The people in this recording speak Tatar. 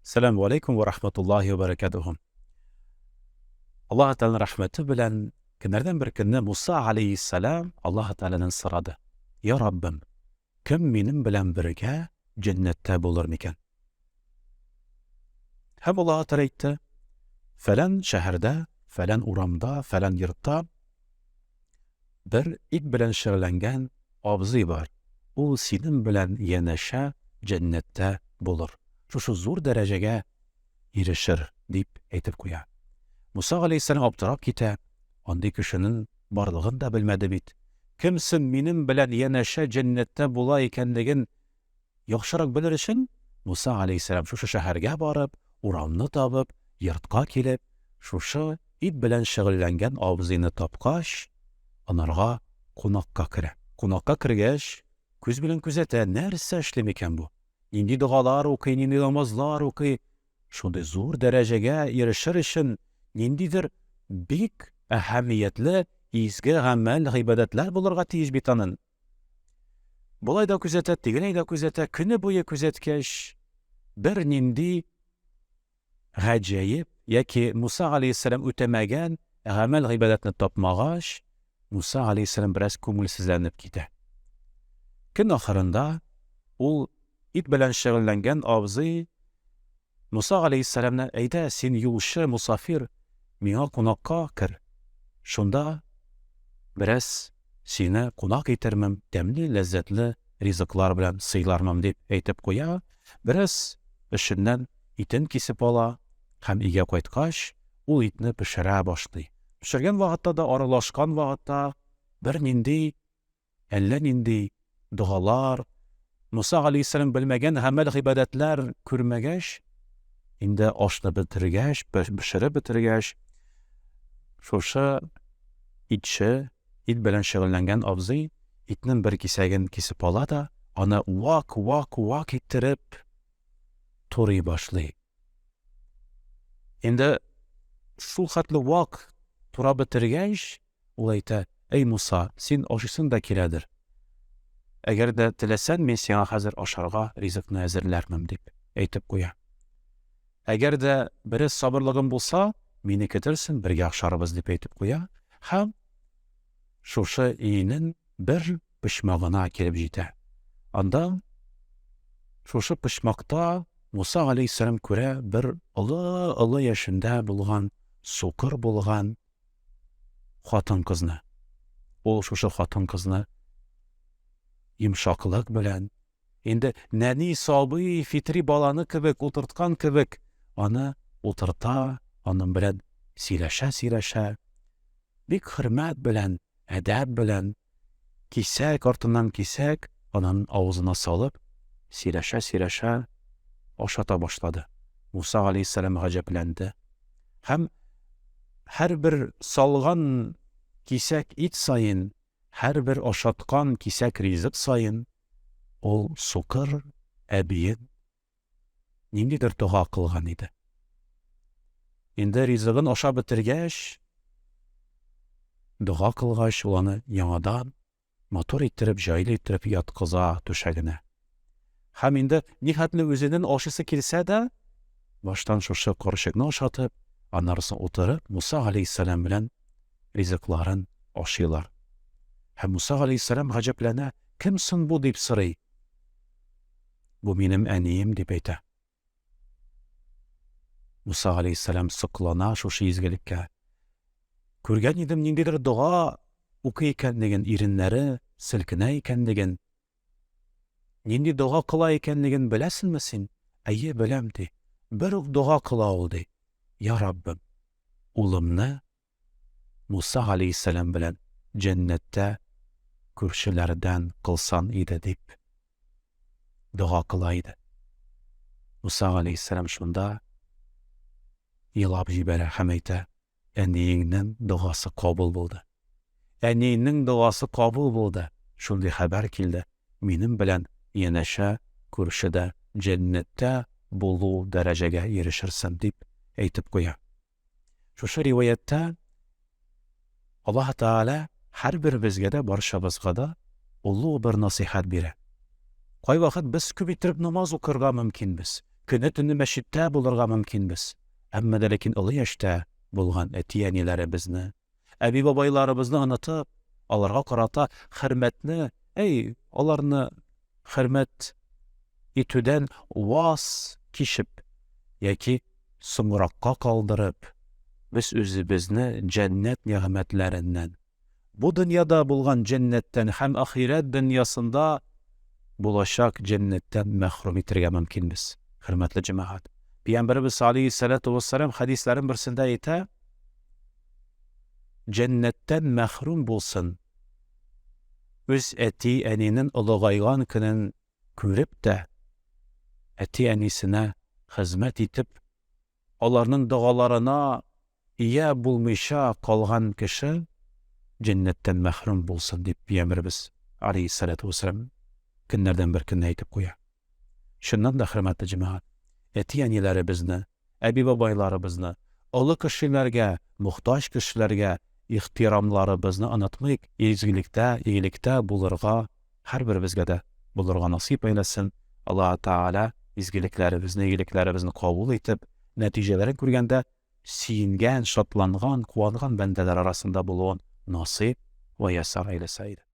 Сәлам алейкум ва рахматуллахи ва баракатуху. Аллаһ Тәгаләнең рәхмәте белән көннәрдән бер көнне Муса алейһиссалам Аллаһ Тәгаләдән сорады: "Я Раббым, кем минем белән бергә җәннәттә булыр микән?" Һәм Аллаһ Тәгалә әйтте: "Фәлән шәһәрдә, фәлән урамда, фәлән йортта бер ит белән шөгыльләнгән абзый бар. Ул синең белән янәшә җәннәттә булыр. Шушы зур дәрәҗәгә ирешер, дип әйтеп куя. Муса галәйһиссәлам аптырап китә, андый кешенең барлыгын да белмәде бит. Кем соң минем белән янәшә җәннәттә була икәнлеген Яхшырак белер өчен, Муса галәйһиссәлам шушы шәһәргә барып, урамны табып, йортка килеп, шушы ит белән шөгыльләнгән абзыйны тапкач, анарга кунакка керә. Кунакка кергәч, күз белән күзәтә, нәрсә эшли микән бу? Нинди догалар укый, нинди намазлар укый? Шундый зур дәрәҗәгә ирешер өчен ниндидер бик әһәмиятле изге гамәл-гыйбадәтләр булырга тиеш бит анын. Болай да күзәтә, тегеләй дә күзәтә, көне буе күзәткәч, бернинди гаҗәеп яки Муса галәйһиссәлам үтәмәгән гамәл-гыйбадәтне тапмагач, Муса галәйһиссәлам бераз күңелсезләнеп китә. Көн ахырында ул ит белән шөгыльләнгән абзый Муса галәйһиссәламне, Әйдә, син юлчы, мосафир, миңа кунакка кер. Шунда бераз сине кунак итермен, тәмле, ләззәтле ризыклар белән сыйлармын, дип әйтеп куя, бераз эшеннән итен кисеп ала һәм өйгә кайткач, ул итне пешерә башлый. Пешергән вакытта да, аралашкан вакытта бернинди Әллә нинди догалар, Муса галәйһиссәлам белмәгән гамәл-гыйбадәтләр күрмәгәч, инде ашны бетергәч, пешереп бетергәч, шушы итче, ит белән шөгыльләнгән абзый итнең бер кисәген кисеп ала да, аны вак-вак-вак иттереп турый башлый. Инде шул хәтле вак турап бетергәч, ул әйтә, Әй Муса, син ашыйсың да киләдер. Әгәр дә теләсәң, мин сиңа хәзер ашарга ризыкны әзерләрмен, дип әйтеп куя. Әгәр дә бераз сабырлыгың булса, мине көтерсең, бергә ашарбыз, дип әйтеп куя һәм шушы өенең бер почмагына килеп җитә. Анда шушы почмакта Муса галәйһиссәлам күрә бер олы-олы яшендә булган, сукыр булган хатын-кызны. Ул шушы хатын-кызны йомшаклык белән, инде нәни сабый фитри баланы кебек утырткан кебек, аны утырта, аның белән сөйләшә-сөйләшә, бик хөрмәт белән, әдәп белән, кисәк артыннан кисәк аның авызына салып, сөйләшә-сөйләшә ашата башлады. Муса галәйһиссәлам гаҗәпләнде. Һәм һәрбер салган кисәк ит саен, һәрбер ашаткан кисәк ризык саен ул сукыр әбиен ниндидер дога кылган иде. Инде ризыгын ашап бетергәч, дога кылгач, ул аны яңадан матур иттереп, җайлы иттереп яткыза түшәгенә. Һәм инде нихәтле үзенең ашыйсы килсә дә, баштан шушы карчыкны ашатып, аннары соң утырып, Муса галәйһиссәлам белән ризыкларын ашыйлар. Һәм Муса галәйһиссәлам гаҗәпләнә, кем соң бу дип сорый. Бу минем әнием, дип әйтә. Муса галәйһиссәлам соклана шушы изгелеккә. Күргән идем ниндидер дога укый икәнлеген, иреннәре селкенә икәнлеген. Нинди дога кыла икәнлеген беләсеңме син? Әйе, беләм, ди. Бер үк дога кыла ул, ди. Я Раббым, улымны Муса галәйһиссәлам белән җәннәттә күршеләрдән кылсан иде, дип дога кыла иде. Муса галәйһиссәлам шунда елап җибәрә һәм әйтә, Әниеңнең догасы кабул булды. Әниеңнең догасы кабул булды. Шундый хәбәр килде, минем белән янәшә күршедә җәннәттә булу дәрәҗәгә ирешерсең, дип әйтеп куя. Шушы риваятьтә Аллаһ Тәгалә һәрберебезгә дә, барчабызга да олуг бер насыйхәт бирә. Кайвакыт без күп иттереп намаз укырга мөмкинбез. Көне-төне мәчеттә булырга мөмкинбез, әмма дә ләкин олы яшьтә булган әти-әниләребезне, әби-бабайларыбызны онытып, аларга карата хөрмәтне, әй, аларны хөрмәт итүдән ваз кичеп яки соңракка калдырып, без үзебезне җәннәт нигъмәтләреннән, бу дөньяда булган җәннәттән һәм ахирәт дөньясында булачак җәннәттән мәхрүм итәргә мөмкинбез, хөрмәтле җәмәгать. Пәйгамбәребез алейһиссалату вассалам хәдисләрен берсендә әйтә, җәннәттән мәхрүм булсын, үз әти-әнинең олыгайган көнен күреп тә, әти-әнисенә хезмәт итеп, аларның догаларына ия булмыйча калган кеше җәннәттән мәхрүм булсын, дип Пәйгамбәребез алейһиссалату вассалам көннәрдән бер көнне әйтеп куя. Чыннан да, хөрмәтле җәмәгать, әти-әниләребезне, әби-бабайларыбызны, олы кешеләргә, мохтаҗ кешеләргә ихтирамларыбызны онытмыйк, изгелектә, игелектә булырга һәрберебезгә дә булырга насыйп әйләсен. Аллаһы Тәгалә изгелекләребезне, игелекләребезне кабул итеп, нәтиҗәләрен күргәндә сөенгән, шатланган, куанган бәндәләр арасында булуын насыйп вә ясар әйләсә иде.